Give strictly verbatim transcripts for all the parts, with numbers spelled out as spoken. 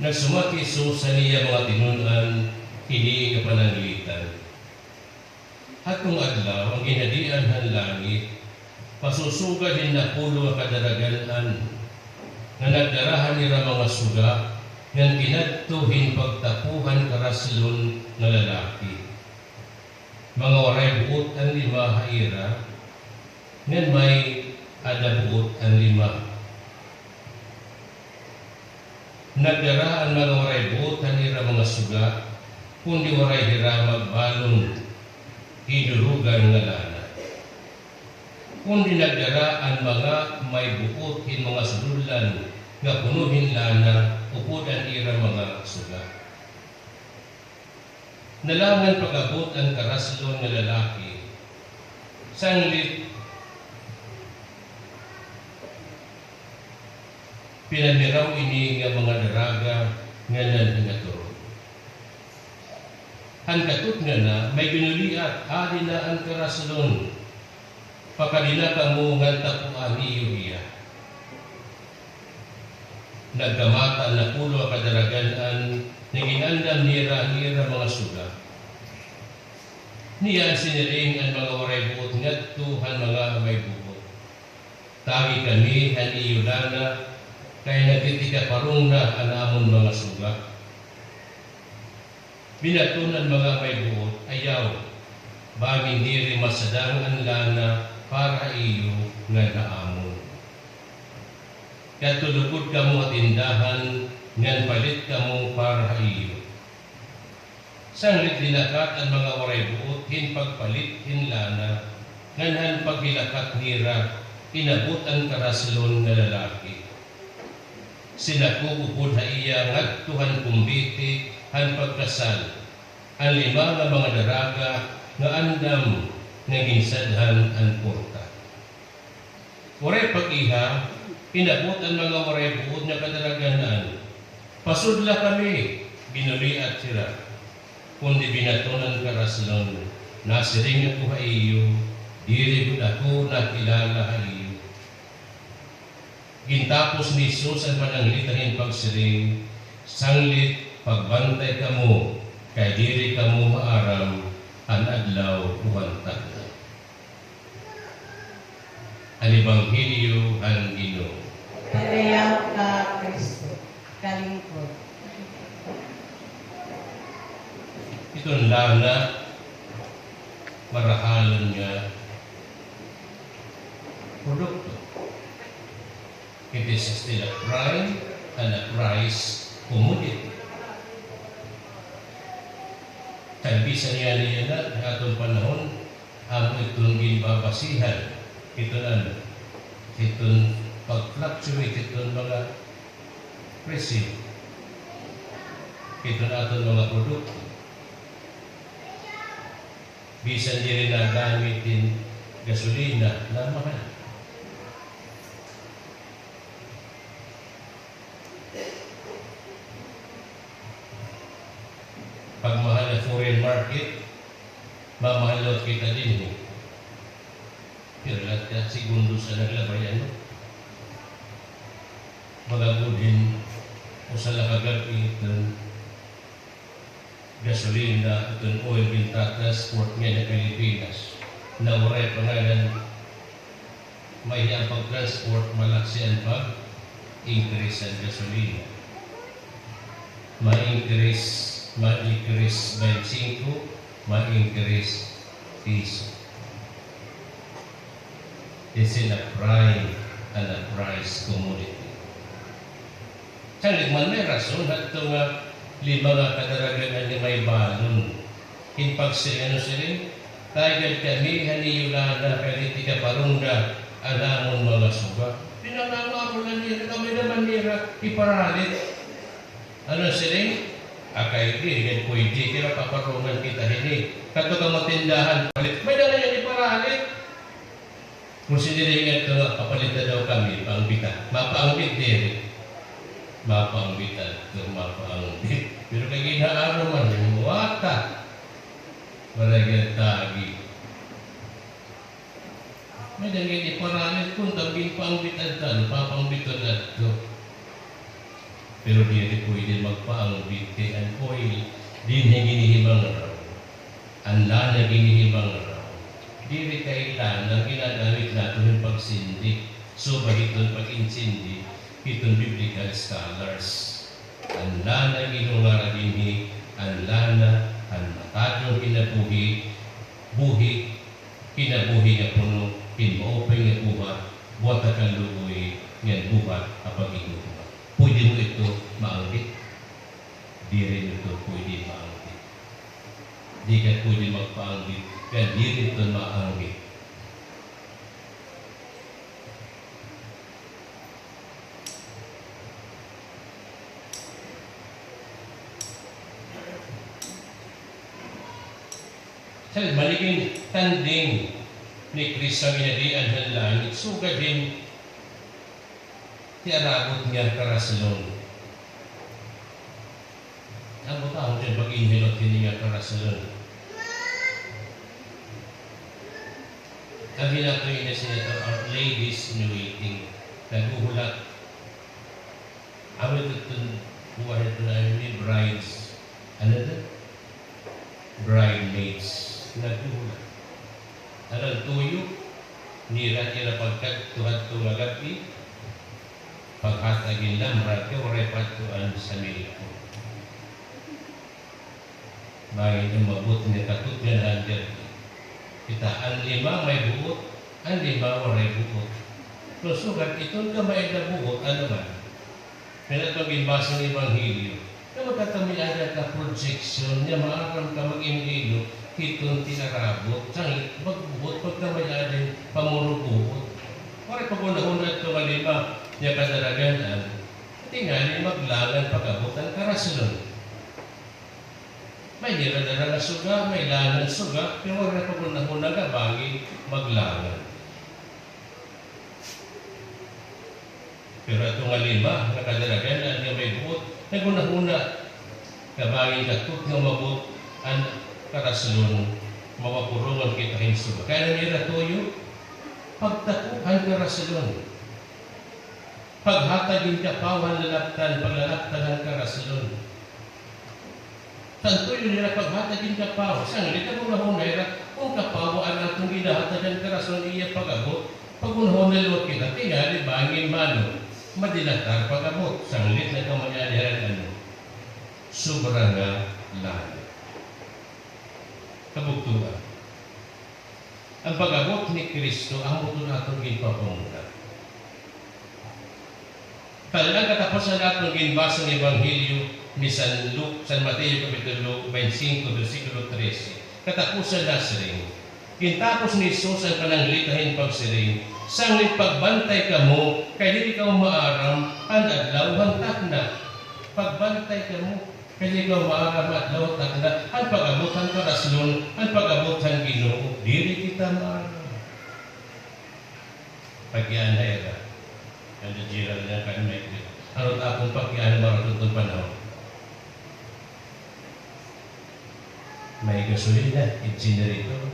Nagsumat hi Jesus han iya mga tinun-an hini nga pananglitan: Hadtong adlaw an Ginhadian han langit masusugad hin napulo nga kadaragan-an nga nagdara han ira mga suga ngan kinadto hin pagtapo han karaslon nga lalaki. Mga waray buot an lima ha ira, ngan may-ada buot an lima. Nagdara an mga waray buot han ira mga suga, kundi waray hira magbalon hin durugan nga lana. Kundi nagdara an mga may buot hin mga sududlan nga puno hin lana upod an ira mga suga. Nalangan pag-abot an karaslon nga lalaki, sanglit pinamiraw ini nga mga daraga ngan nanhingaturog. Han katutngan na, may ginuliat, "Adi na an karaslon. Pakadi na kamo ngan tapoa niyo hiya." Nagkamata an napulo nga kadaragan-an nga gin-andam nira han ira mga suga. Niyan siniring an mga waray buot ngadto han mga may buot, "Tagi kami han iyo lana, kay nagtitikaparong na an amon mga suga." Binaton an mga may buot, "Ayaw, bangin diri masadang an lana para ha iyo ngan ha amon. Kadto lugod kamo ha tindahan ngan palit kamo para ha iyo." Sanglit linakat an mga waray buot hin pagpalit hin lana, ngan han paghilakat nira, inabot an karaslon nga lalaki. Sinako upod ha iya ngadto han kumbiti han pagkasal an lima nga mga daraga nga andam nga ginsadhan an porta. Waray pag-iha, inabot an mga waray buot nga kadaragan-an. "Pasudla kami," ginuliat hira. Kundi binaton an karaslon, "Nasiring ako ha iyo, diri gud ako nakilala ha iyo." Gintapos ni Jesus an pananglitan hin pagsiring, "Sanglit pagbantay kamo, kay diri kamo maaram han adlaw o han tagna." An Ebanghelyo han Ginoo. Padayaw ka, Kristo. Kalingkod. Iton lana, marahalon nga produkto. It is still a prime and a price commodity. Kay bisan yana, yana, ha aton panahon, amo iton ginbabasihan, iton ano, iton pag-fluctuate, iton mga presyo, iton aton mga produkto. Bisan diri nagamit hin gasolina, namahal. Pagmahal ha foreign market, mamahal liwat kita dinhi. Pero lahat ka segundo sa naglabay, ano? Baga gud hin usa la ka gab-i, iton gasolina, iton oil, ginta-transport ngay-an ha Pilipinas. Na waray pa ngay-an, may an pag-transport, malaksi an pag-increase han gasolina. Ma-increase, ma-decrease baynte singko, ma-increase piso. It's in a prime and a price commodity. Sanglit man may rason hadto nga lima nga kadaragan-an nga may balon hin pagsiring, ano siring, "Taygan kami han iyo lana kay nagtitikaparong na an amon mga suga." Pinangangarolan nira, kay may-ada man nira iparalit. Ano siring? "Ah, kay diri gad pwede, kay paparongan kita hini. Kadto kamo ha tindahan, palit." May-ada na niyan iparalit. Kon siring ngadto nga, "Papalit na daw kami, paangbita." Mapaangbit diri. Mapaangbit adto, mapaangbit. Pero kay ginhaaro man, muwata. Waray gad tagi. May-ada gad iparalit, kon ginpaangbit adto, ano, papaangbiton adto. Pero diri puyde magpaangbit kay an oil dinhi ginhihimangraw, an lana ginhihimangraw. Diri kay lana an ginagamit naton hin pagsindi. Subay hiton pag-insindi hiton biblical scholars. An lana ginhungara dinhi, an lana, an matadlong kinabuhi, buhi, kinabuhi nga puno hin maupay nga buhat, buhat ha kaluoy ngan buhat ha paghigugma. Puyde mo ito maangbit? Diri mo ito puyde maangbit. Di ka puyde magpaangbit, kay diri ito maangbit. Sa maligin tanding ni Kristo an Ginhadian han langit, sugad hin tiarabot nga karaslon. An butahon dyan pag-inhilot hini nga karaslon. An hinato ini sila ito, Our Ladies in Waiting. Naghuhulat. Amo ito, ito, buhay ito na ini, brides. Ano ito? Bridesmaids. Naghuhulat. An tuyo nira, ira pagkadto-hadto nga gab-i, paghatag hin lambrad kay waray pa adto an samiriko. Bangin umabot nga katutngan han gab-i. Kita, an lima may buot, an lima waray buot. Kon sugad iton nga may-ada buot, ano man? Kay aton ginbasa nga ebanghelyo, nga magkakamay-ada ka projection nga maaram ka mag-inhilot hiton tiarabot, sanglit magbuot, magkamay-ada hin pamurubuot. Waray paghunahuna adto nga lima nga kadaragan-an. Tingali maglangan pag-abot han karaslon. May dara-dara nga suga, may langan suga, pero waray paghunahuna nga bangin maglangan. Pero ato nga lima nga kadaragan-an nga may buot, naghunahuna nga bangin katutngan nga umabot an karaslon, mapapurongan kita hin suga. Kay ano nira tuyo? Pagtako han karaslon. Paghatag hin kapawa han lalaptan, paglalaptan han karaslon. San tuyo nira paghatag hin kapawa, sanglit naghunahuna hira kon kapawa an aton ginhahatag han karaslon iya pag-abot, paghunahuna liwat kita, tingali bangin mano, madilatar pag-abot, sanglit nagkamay-ada hira hin ano, sobra nga langit. Kabugtoan. An pag-abot ni Cristo, amo ito an aton ginpapamulat. Kay an katapusan han aton ginbasa nga ebanghelyo ni San Lu-, San Mateo, Kapitulo twenty-five, bersikulo trese. Katapusan nasiring, gintapos ni Jesus an pananglitan hin pagsiring, sanglit pagbantay kamo, kay diri kamo maaram an adlaw han takna. Pagbantay kamo. Kay diri kamo maaram an adlaw han takna, an pag-abot han karaslon, an pag-abot han Ginoo, diri kita maaram. Pagkianha ira. An general niya kan Mike. Ano it akon pagkianha, maaram iton panahon. May gasolina, it generator.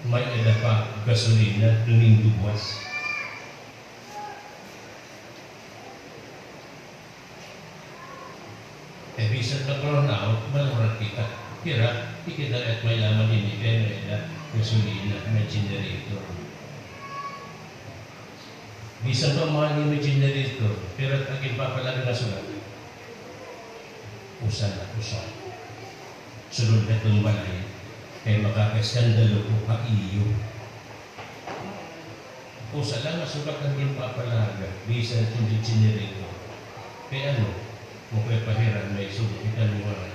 May-ada pa gasolina, Domingo buwas. Kay bisan pa brownout, malahura kita. Kira, di kita it mayaman ini, kay may-ada gasolina, may generator. Bisan pa mahal nga may generator, pero it ak ginpapalaga nga suga, usa la, usa. Sulod ha aton balay, kay makakaeskandalo ko ha iyo. Usa la nga suga it ak ginpapalaga, bisan kon diri generator. Kay ano, kon kay pa hira may suga kita liwaran.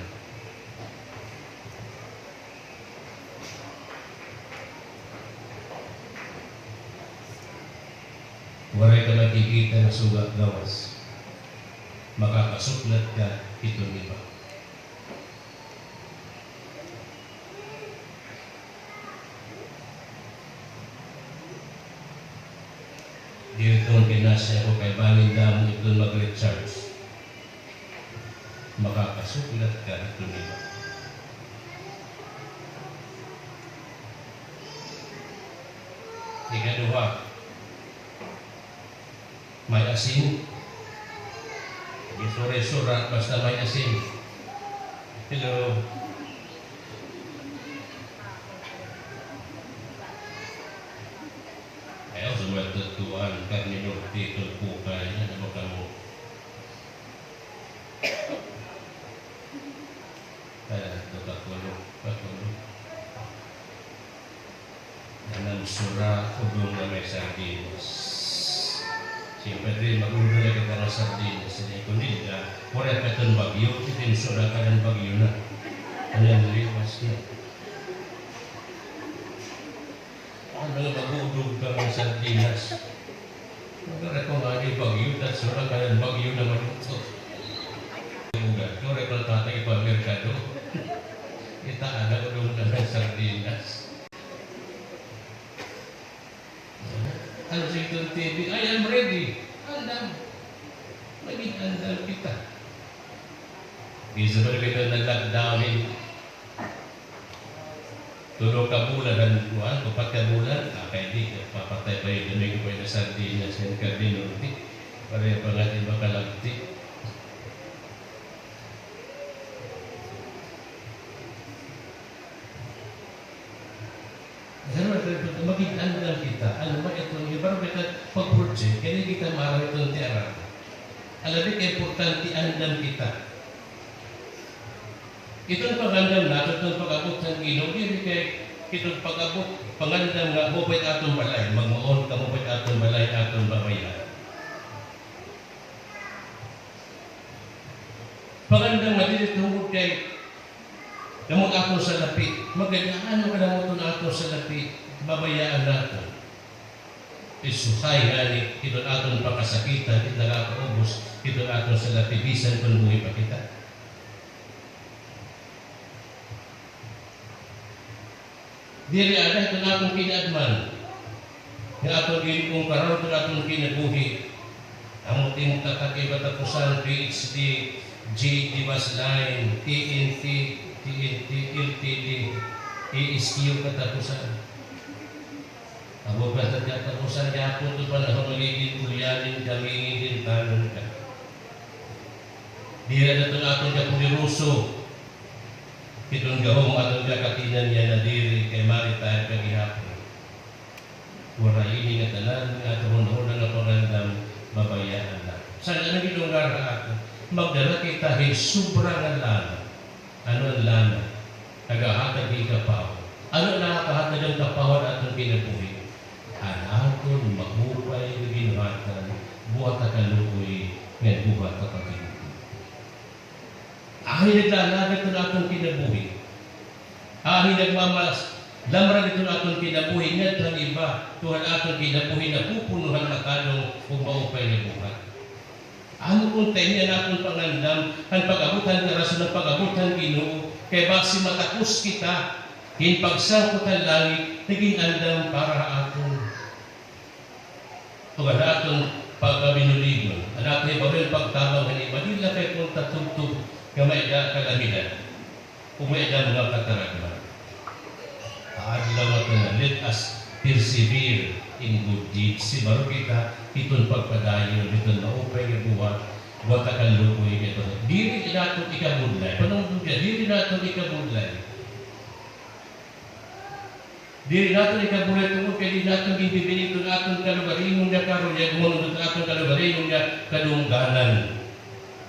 Waray ka makikita nga suga gawas. Makakasuklat ka hiton iba. Diri iton kinasya ko kay bangin damo iton mag-recharge. Makakasuklat ka hiton iba. Ikaduha, may asin, Isura-isura, basta may asin. Hello. Ayaw sa mga tutuan, karne norte, tulpo ka, yan, ano ka mo? Ah, ito, pakulo, pakulo. Anam sura, udong nga may sardinas. Siyempre, di, mag-udong na kita nga sardinas. Hindi ko nila. Pura ka itong bagyo, itin sura ka ng bagyo na. Ano yung liwas na? Ano nga mag-udong ka ng sardinas? Magkara ko nga ni bagyo, that's wala ka ng bagyo naman ito. Ugat ko, reklamo tatay pa merkado. Kita ada ko doon ka ng sardinas. Ano sa itong T V? I am ready. Andam. Maging andam kita. Di sa pala kita nag-lockdown eh. Tulo ka bulan, han, kuan, upat ka bulan, ah, kay di, papatay pa yun, dumi ko pa yun sa sardinas, yan ka din, no? Di, pareho pa nga di makalagti. Ano, maging andam kita, ano ba ito, yung parang kita pag-project, kaya kita maaram ito ng tiyaran. Alam niyo, importante, andam kita. Iton pangandam naton, iton pag-abot han Ginoo, diri kay iton pag-abot, pangandam nga maupay aton balay, magmaon ka maupay aton balay, aton babayaan. Pangandam nga diri tungod kay damo aton salapi, magdadaan mo ka damo aton salapi, babayaan naton. Isuhay ngani, iton aton pakasakitan, di nakakaubos, iton aton salapi, bisan kon buhi pa kita. Diri ada iton aton kinaadman, nga aton ginungkaron iton aton kinabuhi. Amo tin tatak kay katapusan, P H D, G D, Basline, T N T, T N T, L T D, A S Q katapusan. Amo pa sa katapusan gihapon, ito panahon magigin ulyanin kami, ngingin tanon ka. Diri na iton aton kapoderoso, iton gahom aton kakatinan niya na diri kay ma-retire ka gihapon. Waray ini nga tanan nga aton hunahuna nga pangandam, babayaan na. Sa ano ginungar ha aton? Magdala kita hin sobra nga lana. Ano an lana? Nagahatag hin kapawa. Ano an nakakahatag han kapawa ha aton kinabuhi? An aton maupay nga binuhatan, buhat ha kaluoy, ngan buhat ha pagkaluoy. Ahi naglalagat iton aton kinabuhi. Ahi nagmamalas, lamrag iton aton kinabuhi ngadto han iba, kun an aton kinabuhi napupuno han matalong ug maupay nga buhat. Amo unta ini an aton pangandam, han pag-abot han karason, han pag-abot han Ginoo, kay basi matakos kita hin pagsangkot han langit, nagin andam para ha aton. Ug an aton pagkabinuligon, an aton hibabaw-an pagtabang han iba, diri la kay kunta tubtob nga may-ada kalaminan. Ug may-ada mga kataragman. Ha adlaw nga tanan, let us persevere in good deeds. Sibaro kita hiton pagpadayon, hiton maupay nga buhat, buhat ha kaluoy nga ito. Diri naton ikabudlay. Panumdom ka, diri naton ikabudlay. Diri naton ikabudlay tungod kay diri naton ginbibiin iton aton kalugaringon nga karuyagon, iton aton kalugaringon nga kadungganan.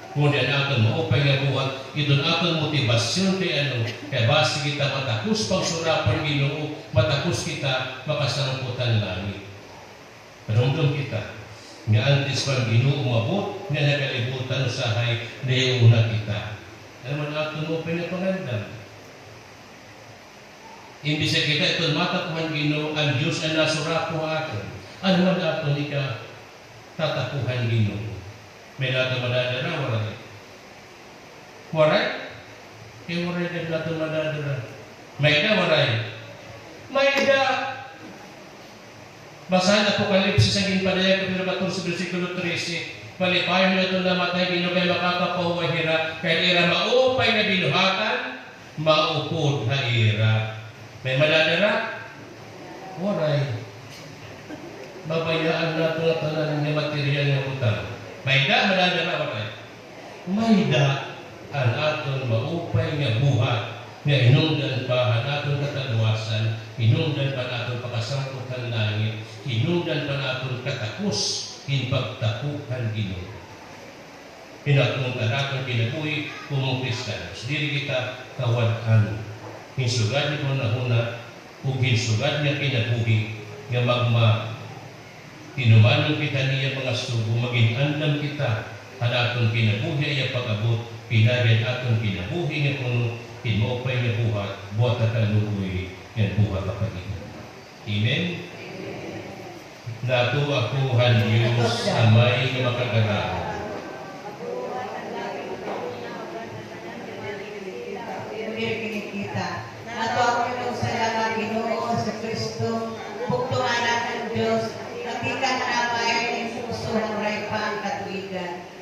Kundi an aton maupay nga buhat, iton aton motibasyon kay ano, kay basi kita matakos pagsurapan han Ginoo, matakos kita makasangkot han langit. Panumdom kita nga antes pa an Ginoo umabot nganhi ha kalibutan, usahay nahiuna kita. Ano man aton maupay nga pangandam? Imbis nga kita iton matapo han Ginoo, an Diyos an nasurapo ha aton. Ano man aton ikatatapo han Ginoo? May-ada aton madadara, waray? Waray? Kay waray gad aton madadara. May-ada, waray? May-ada. Basaha an Apokalipsis, an Ginpadayag, kapitulo katorse, bersikulo trese. Malipayon an aton namatay, Ginoo, kay makakapahuway hira, kay an ira maupay nga binuhatan maupod ha ira. May madadara? Waray. Babayaan naton nga tanan nga material nga butang. May-ada madadara, waray? May-ada an aton maupay nga buhat nga hinungdan pa han aton kataluwasan, hinungdan pa han aton pakasangpot han langit, hinungdan pa han aton katapos hin pagtapo han Ginoo. Hin aton kanaton kinabuhi komo Kristiyanos, diri kita kawad-an hin sugad nga hunahuna ug hin sugad nga kinabuhi nga magma-, tinumanon kita niya mga sugo, magin andam kita han aton kinabuhi, iya pag-abot, pinaagi han aton kinabuhi nga puno hin maupay nga buhat, buhat nga kaluoy, ngan buhat nga pag-inom. Amen? Nato ako han Dios, Amay nga Makagalaom. Pirmi kita. Nato ako inugsala nga Ginoo Jesucristo, bugtong Anak han Dios, nga gikan han Amay, nagpugso han Waray pa an katuigan.